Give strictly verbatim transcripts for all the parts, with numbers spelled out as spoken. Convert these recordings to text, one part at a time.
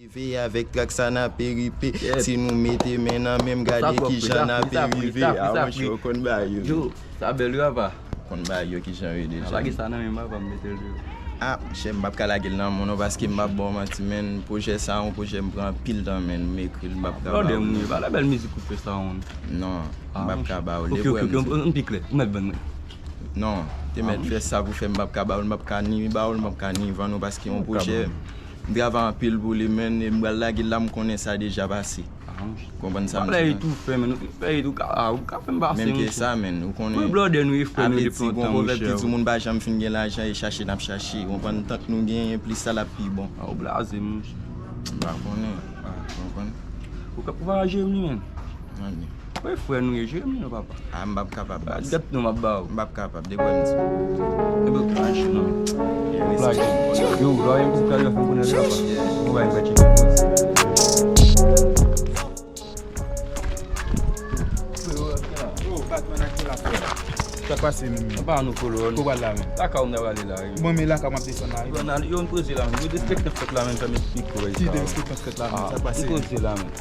Veye avèk trak sa n ape ripe. Si nou mete men nan men m, gade kijan n ape rive. A, monchè, ou konn bagay yo. Yo, sa bèl wi, papa. Ou konn bagay yo kijan yo ye deja. Lage sa nan men m, papa, m mete l deyò. A, monchè, m p ap ka lage l nan men w non, paske m p ap ba w manti, menn. Pwojè sa a, yon pwojè m pran anpil tan, menn. M ekri l, m p ap ka ba w l non. Blòdè m ye, pa la bèl mizik ou fè sa, menn. Non, m p ap ka ba w l. Ok, ok, ok, m pi klè. Ou mèt vann mwen. Non, te mèt fè sa pou fè, m p ap ka ba w l, m p ap ka ni ba w l, m p ap ka ni vann ou, paske yon pwojè, m travay anpil pou li, menn, e m pral lage l la, m konnen sa deja pase. Konprann sa m di la? Ou ka fè m pase, menn. Menm ke sa, menn, ou konnen. Mwen blòdè nou e frè nou depi lontan, monchè. Gon pwovèb ki di, moun pa janm fin gen lajan, e chache n ap chache. Konprann, tank nou genyen, plis sa l ap pi bon. A, ou blaze, monchè. M pa konnen. Ou ka, ou pa jere m li, menn. Anyen. Wi, frè nou ye, jere m li non, papa. A, m p ap kapab, baz. Gad non m ap ba w. M p ap kapab, de kwè m di. Ebyen, ou ka mache non. Yo, lò yon ti kalifòn konnen li, papa. Ou bay m kèt. Yo, Batman ak Kila, frè. Sa k pase menm? Anba nou, kolòn. Kou pral la menm. Lakay ou m ta prale la, wi. Bon, men lakay m ap desann la, wi. Yo, n al, yo, n poze la menm. Yo, despektan fèt la menm, fè m esplike w, wi. Ki despektan fèt la menm? Sa k pase? N poze la menm.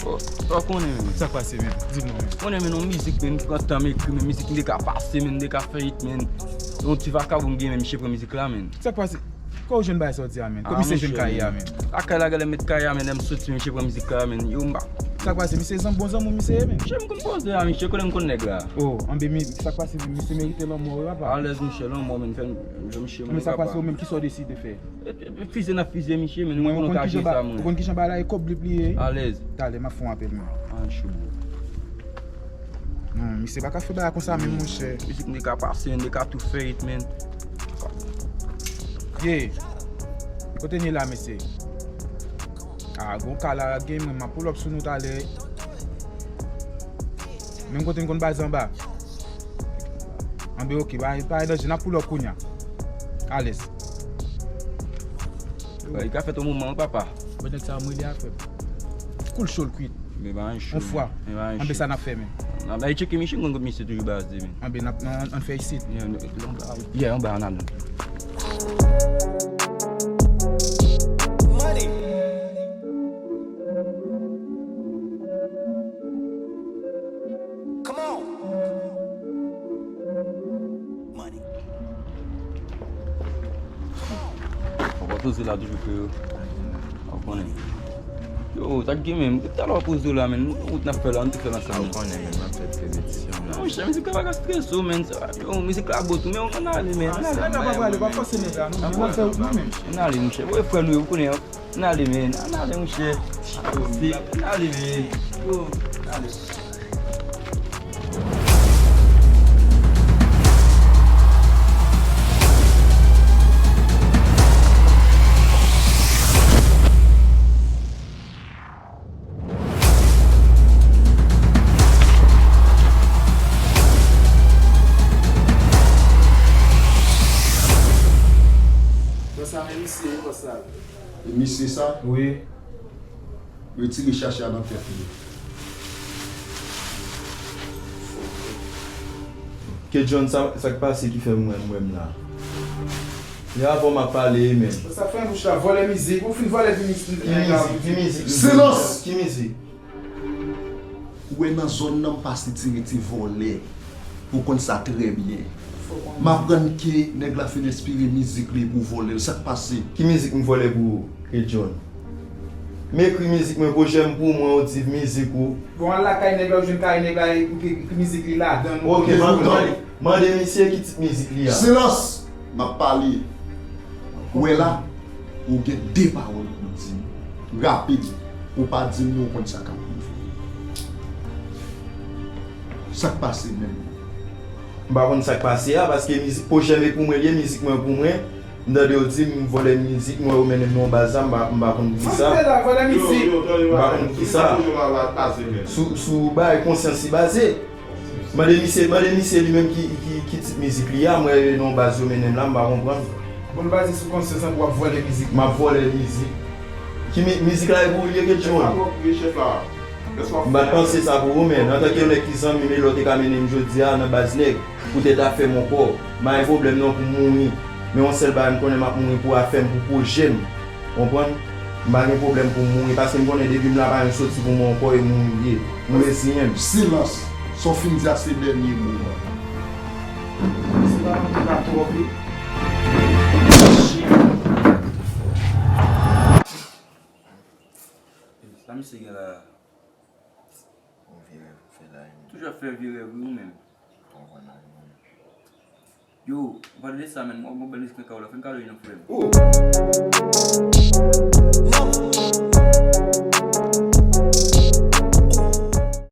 Oh, sa w konnen menm? Sa k pase menm? Di m non menm. Konnen menm, yon mizik menm, m pran tan m ekri menm, mizik m te ka pase menm, m te ka fè hit menm. Yon ti vakabon m gen menm, misye pran mizik la menm. Sa k pase? Kò w jwenn bagay sa w di a, menn? Kò misye jwenn kay a, menn? Lakay la, gade m met kay a, menn, lè m soti, misye pran mizik la, menn. Yo, m pa. Sa k pase? Misye zanm, bon zanmi w misye ye, menn? Misye, m konn poze a, misye, konnen m konn nèg la. Oh, anben, mi, sa k pase? Misye merite lanmò, wi, papa. Alèz, misye, lanmò, menn, fè m, fè misye, menn, sa k pase, ou menm, kisa w deside fè? E, e, e, fize n ap fize, misye, menn, ou konn kijan bagay la ye, kòb blip li ye. Alèz. Talè, m ap fè yon apèl, menn. An, chou. Non, misye pa ka fè bagay konsa menm, monchè. Mizik m te ka pase, m te ka tou fè hit, menn. Ye. Kote n ye la, mesye? A, gon ka la, gen mwen, m ap pull up sou nou talè. Menm kote n konn baze anba. Anben, ok, pa, pa danje, n ap pull up kounya. Alèz. Li ka fèt yon moman, wi, papa. Bon, nèg sa a m rele a fè. Cool show l kwit. Men pa yon show. On fwa. Men pa yon show. Anben sa n ap fè, menn. N ap bay tcheke misye, m konn kot misye toujou baze, menn. Anben n ap, ann, ann fè isit. Yeah, anba, ann al. Money. Papa Tozo la toujou, freo. Ou konnen. Yo, sa k gen menm? Depi talè w ap poze w la, menn. Wout n ap fè la, ann tou fè l ansanm. Ou konnen, menn, m ap fè repetisyon la. Monchè, mizik la pa ka strese w, menn. Yo, mizik la bo tou, men ann ale, menn. Ann ale. Nèg la pa prale, pa fòse nèg la, non. Menn, n ap fè wout nou menm. Ann ale, monchè. Ou e frè nou ye, ou konnen. Ann ale, menn. Ann ale, monchè. Ann ale, menn. Yo, ann ale. Sa, sa, men misye, sa. E misye sa? Wi. Retire chacha nan tèt li. Ke John, sa, sa k pase ki fè m wè m wè m la? E avè w m ap pale, e menm. Sa fè bouch la, vòlè mizik, ou fin vòlè mizik. Ki mizik? Ki mizik? Silans! Ki mizik? Ou wè nan zòn nan m pase ti rete vòlè. Ou konn sa trè byen. M aprann ke nèg la fin enspire mizik li pou vòlè l. Sa k pase? Ki mizik m vòlè pou ou, Ke John? M ekri mizik mwen, pwojè m pou mwen, ou di mizik ou. Bon, al lakay nèg la, ou jwenn kay nèg la, e pou ke, ke mizik li ladan l. Ok, mande, mande misye ki tit mizik li a. Silans! M ap pale. Ou wè la, ou gen de pawòl pou di m. Rapid. Ou pa di m non, ou konn sa k ap rive. Sa k pase menm? M pa konn sa k pase a, paske mizik pwojè m e pou mwen li ye, mizik mwen pou mwen. M tande yo di m vòlè mizik, m wè yo mennen m nan yon baz la, m pa, m pa konn kisa. M pa konn kisa. Sou, sou bagay konsyans li baze. Mande misye, mande misye li menm ki, ki, ki tit mizik li a, m wè nan yon baz yo mennen m la, m pa konprann. Bon, l baze sou konsyans an pou w ap vòlè mizik. M ap vòlè mizik. Ki mi-, mizik la e pou ou li ye, Ke John? M pa t panse sa pou ou, menn. Antanke yon nèg ki zanmi m e lè w te ka mennen m jodi a nan baz nèg, poutèt afè m ankò. M pa gen pwoblèm non pou m mouri. Men yon sèl bagay m konnen m ap mouri pou afè m, pou pwojè m. Konprann? M pa gen pwoblèm pou m mouri, paske m konnen depi m la pa yon soti pou mwen ankò, e mouri m ye. M reziyen m. Silans. Sa w fin di a se dènye mo w. Se pa yon moun la twòp wi. Sa misye gen la? Yon vye rèv ou fè la, wi. Toujou ap fè vye rèv, wi, ou menm. Konprann la, wi, mwen. Yo, anpalan de sa, menn, mwen, mwen, bèl espri kado la, fè m kado, non, frè m. Oh!